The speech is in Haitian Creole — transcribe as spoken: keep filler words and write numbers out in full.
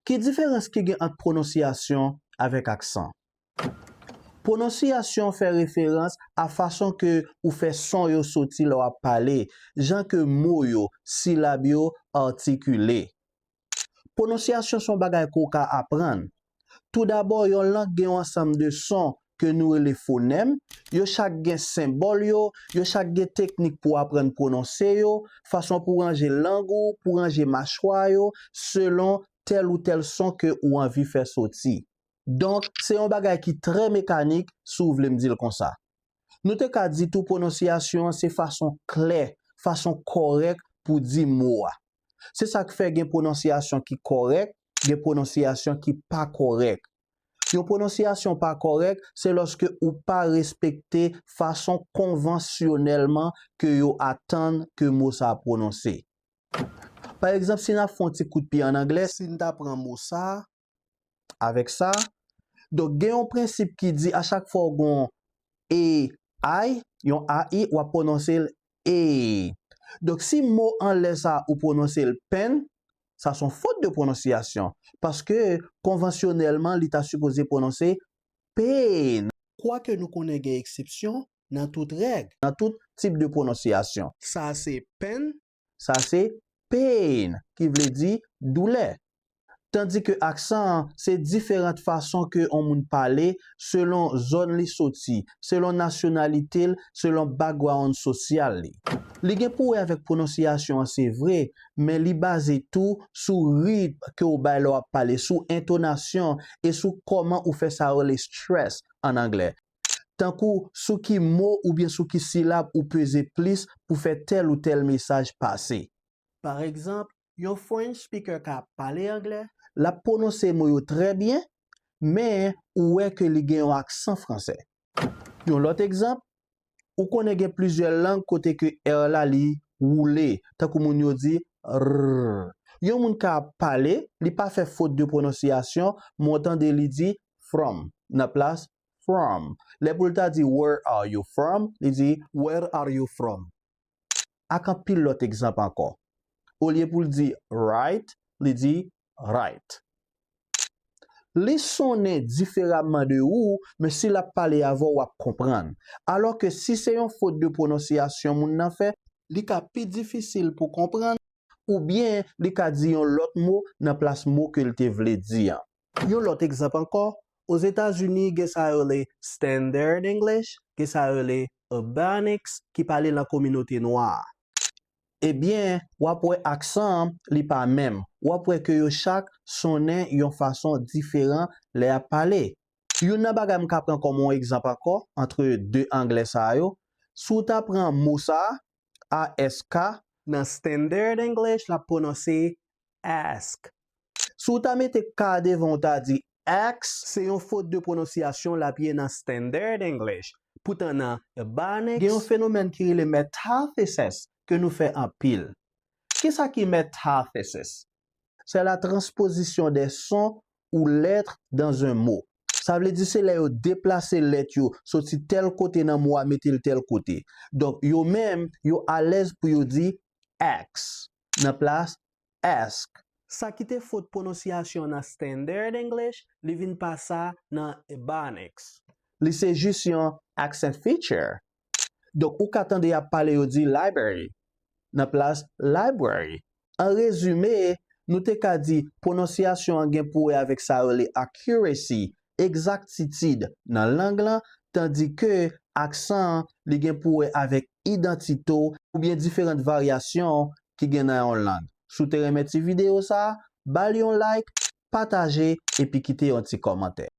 Ki diferans ki gen ant pwononsiyasyon avèk aksan? Pwononsiyasyon fè referans a fason ke ou fè son yo soti lè w ap pale, jan ke mo yo, silab yo, atikile. Pwononsiyasyon se yon bagay ke w ka aprann. Toudabò, yon lang gen yon ansanm de son ke nou rele fonèm. Yo chak gen senbòl yo, yo chak gen teknik pou w aprann pwononse yo, fason pou w ranje lang ou, pou w ranje machwa yo, selon tèl ou tèl son ke ou anvi fè soti. Donk, se yon bagay ki trè mekanik, si w vle m di l konsa. Nou te ka di tou pwononsiyasyon an se fason klè, fason kòrèk pou di mo a. Se sa k fè gen pwononsiyasyon ki kòrèk, gen pwononsiyasyon ki pa kòrèk. Yon pwononsiyasyon pa kòrèk, se lòske ou pa respekte fason konvansyonèlman ke yo atann ke mo sa a pwononse. Pa egzanp, si n ap fè yon ti kout pye ann anglè, si n ta pran mo sa a, avèk sa. Donk, gen yon prensip ki di a chak fwa w gen yon A I, yon A I, w ap pwononse l A. Donk, si mo anlè sa a ou pwononse l pen, sa se yon fot de pwononsiyasyon. Paske, konvansyonèlman, li ta sipoze pwononse pain. Kwake nou konnen gen eksepsyon nan tout règ, nan tout tip de pwononsiyasyon. Sa se pen, sa se pain, ki vle di doulè. Tandike aksan an, se diferan fason ke yon moun pale selon zòn li soti, selon nasyonalite l, selon background sosyal li. Li gen pou wè avèk pwononsiyasyon an, se vre, men li baze tou sou ritm ke w bay lè w ap pale, sou entonasyon e sou kòman ou fè sa yo rele stress ann anglè. Tankou sou ki mo oubyen sou ki silab ou peze plis pou fè tèl ou tèl mesaj pase. Pa egzanp, yon French speaker ka pale anglè, l ap pwononse mo yo trè byen, men ou wè ke li gen yon aksan fransè. Yon lòt egzanp, ou konnen gen plizyè lang kote ke R la li woule, tankou moun yo di rrr. Yon moun ka ap pale, li pa fè fot de pwononsiyasyon, men w tande li di from nan plas from. Lè pou l ta di where are you from, li di where are you from. Ak anpil lòt egzanp ankò. Olye pou l di right, li di right. Li sonnen diferaman de ou, men si l ap pale avè w, w ap konprann. Alòske si se yon fot de pwononsiyasyon moun nan fè, li ka pi difisil pou konprann, oubyen li ka di yon lòt mo nan plas mo ke l te vle di an. Yon lòt egzanp ankò, Ozetazini gen sa yo rele Standard English, gen sa yo rele Ebonics, ki pale nan kominote nwa a. Ebyen, w ap wè aksan an, li pa menm. W ap wè ke yo chak sonnen yon fason diferan lè y ap pale. Youn nan bagay m ka pran kòm yon egzanp ankò, antre de anglè sa yo, si w ta pran mo sa a, A S K, nan Standard English, l ap pwononse ask. Si w ta mete K devan w, w ta di ask, se yon fot de pwononsiyasyon l ap ye nan Standard English. Poutan nan Ebonics, gen yon fenomèn ki rele metathesis ke nou fè anpil. Kisa ki metathesis? C'est la transposition des sons ou lettres dans un mot. Sa vle di se lè yo deplase lèt yo soti tèl kote nan mo a mete l tèl kote. Donk, yo menm, yo alèz pou yo di ask nan plas ask. Sa ki te fot pwononsiyasyon nan Standard English, li vin pa sa nan Ebonics. Li se jis yon accent feature. Donk, ou ka tande y ap pale yo di library nan plas library. An rezime, nou te ka di pwononsiyasyon an gen pou wè avèk sa yo rele accuracy, egzaktitid nan lang lan, tandike aksan an, li gen pou wè avèk idantite w oubyen diferan varyasyon ki gen nan yon lang. Si w te renmen ti videyo sa a, ba l yon like, pataje, epi kite yon ti kòmantè.